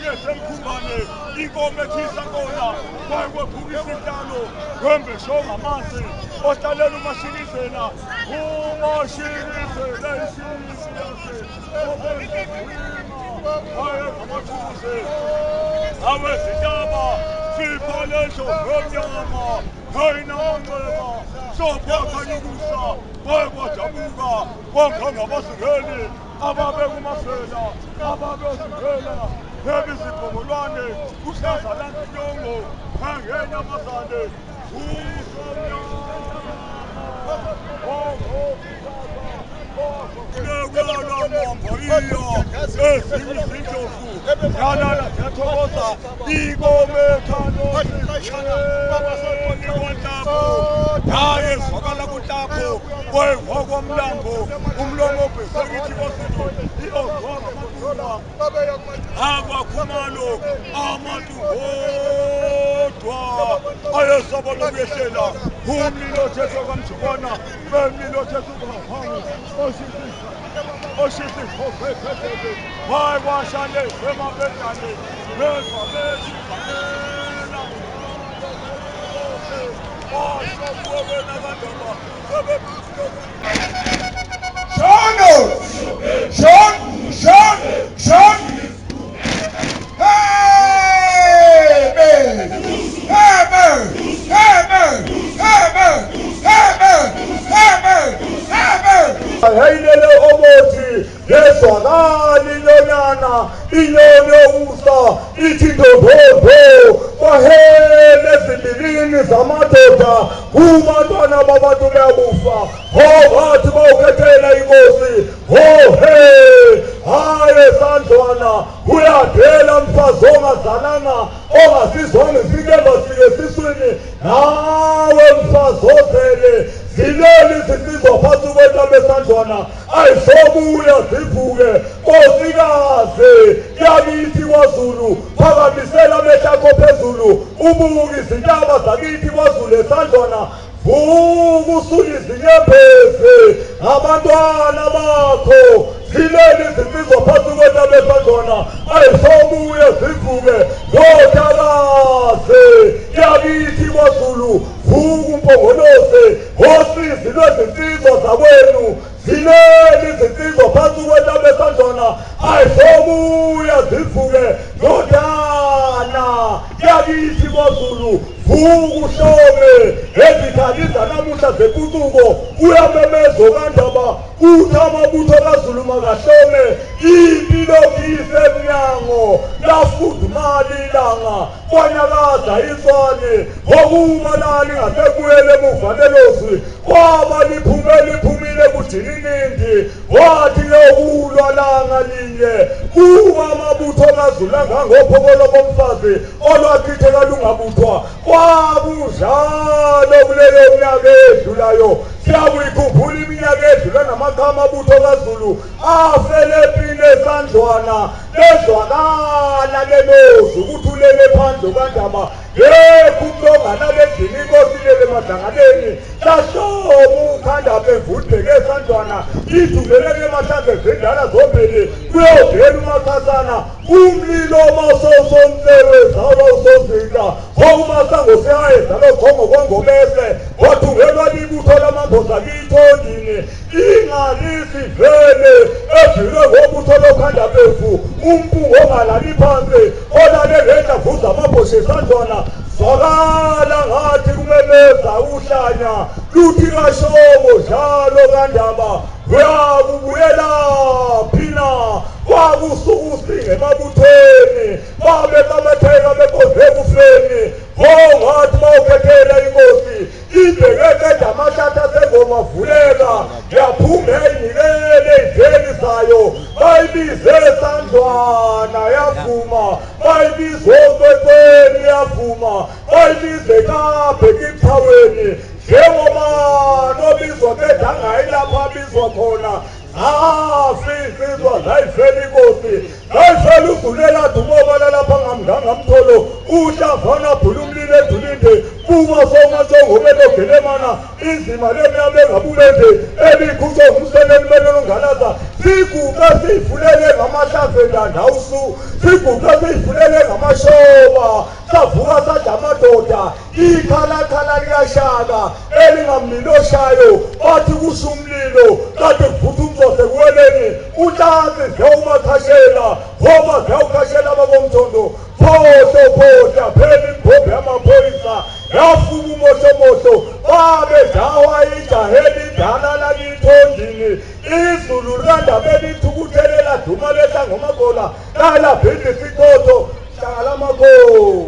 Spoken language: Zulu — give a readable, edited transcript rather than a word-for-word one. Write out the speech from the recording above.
Ngesemkhumbane inkomo ethisa kona kwayekwephuka isihlalo wembesho ngamanzi ohlalela umashikizela umashikizela isiyase wayengamathuze awezintaba sipha lendlovu yomnyama kayinamanxeba sophakanyukusa kwayekwadabuka kwangangabazingeli ababekumafela ababezingela nebizibhongolwane kuhlaza langinyongo ngangenyamazane ezinye izindlovu yalala ziyathokoza ikomethanonhlapho yaye zwakala kunhlapho kwehwakwamlambo umlomo obhesekithi kwazulu iyozwa ngamathuba akwakhumalo abantu bodwa ayesaba lokuyehlela umlilo othethe kamjikwana bemlilo othethe ubahawu oshisa ikhofekhefeke hayi kwashane emabedane beva bethi Shono! Shon! Shon! Shon! Hey! Hey! Hey! Hey! Hey! Hey! Hey! Hey! Heyilele obothi lezwakali lonyana inyoni yokusa ithi ndododo kwahele ezimbilini zamadoda kubantwana babantu kuyakufa ho bathi bawukhethela inkosi ho he hayi esandlwana uyadela mfazi ongazalanga ongasizwanga isikemba sike esiswini nawe mfazi ozele zileli zinsizwa phansi kwentaba esandlwana ayisobuya zivuke nkosikazi yakithi kwazulu phakamisela amehlo akho phezulu ubuke izintaba zakithi kwazulu esandlwana vuka usule izinyembezi ngabantwana bakho zilele izinsizwa phansi kwentaba esandlwana ayisobuye zivuke ndodakazi yakithi kwazulu vuka umpongolose ngosizi lwezinsizwa zakwenu zilele izinsizwa phansi kwentaba esandlwana ayisobuya zivuke ndodana yakithi kwazulu vuka uhlome ngezikhali zanamuhla zempucuko uyamemeza okandaba uthi amabutho kazulu makahlome impi lokhu isemnyango lafudumala ilanga kwanyakaza inswane ngokuma lali ngasekuyele emuva lelozwi kwaba liphume liphumile kujininindi wathi lokulwa langa linye kuwa amabutho kazulu angangophokolo bomfazi olwachitheka lungabuthwa kwakunjalo kuleyo minyaka edlulayo siyakuyikhumbula iminyaka edlula namaqha amabutho kazulu afele empini esandlwana lezwakala lelozwi ukuthi ulele phandle kandaba yekho umuntu ongalala endlini inkosi ilele emadlangaleni lahloma ukhanda bemvudleke esandlwana iduleleke emahlanze zindala zombili kuyovela umakhasana umlilo masosomsewe zalwa usozika ngokumasango siyayeza lokhongo kwangobese wathungelwa libutho lamamboza kithondini ingalisi vele edlule ngobutho lokhanda befu umpungu ongalali phansi olale ngenhla vuza amabhosha esandlwana zwakala ngathi kumemeza uhlanya luthi kashobo njalo kandaba uyakubuyela phina kwakusukusinga emabuthweni babe babetheka beqonde ekufeni ngongathi bawukhethela inkosi ibheke qeda amahlathi asengoma vuleka yaphuma eyinikele ey'ndleni zayo bayibize esandlwana yavuma bayibize okwekweni yavuma bayibize kabhekimthaweni njengoba nobizwa qeda angayi lapho abizwa khona zafa iy'nsizwa zayifela inkosi zayifela ugulela dumobala lapha ngamngangamtholo uhlavana bhula umlilo edulinde buka somatsongobelogelemana inzima lemnyama engabulende ebikhutshwa ngumseleni melonongalaza Siguqe siyifulele ngamahlamvu endandawusu, siguqe siyifulele ngamashoba, savuka sadla amadoda, ikhalakhala likashaka elingamnini oshayo, bathi kusho umlilo kade kuvutha umzose kuweleni, unhlanzi ziyawubakhashela ngoba ziyawukhashela abakomthondo. Phohlo phohla phela imbhobho yamaphoyisa yafuka umohlomohlo, babedawa ijahe elidala lakithondini. Izulu likandabeni lithukuthele laduma lehla ngomagola lalaphinde isiqotho hlanga lamakhosi.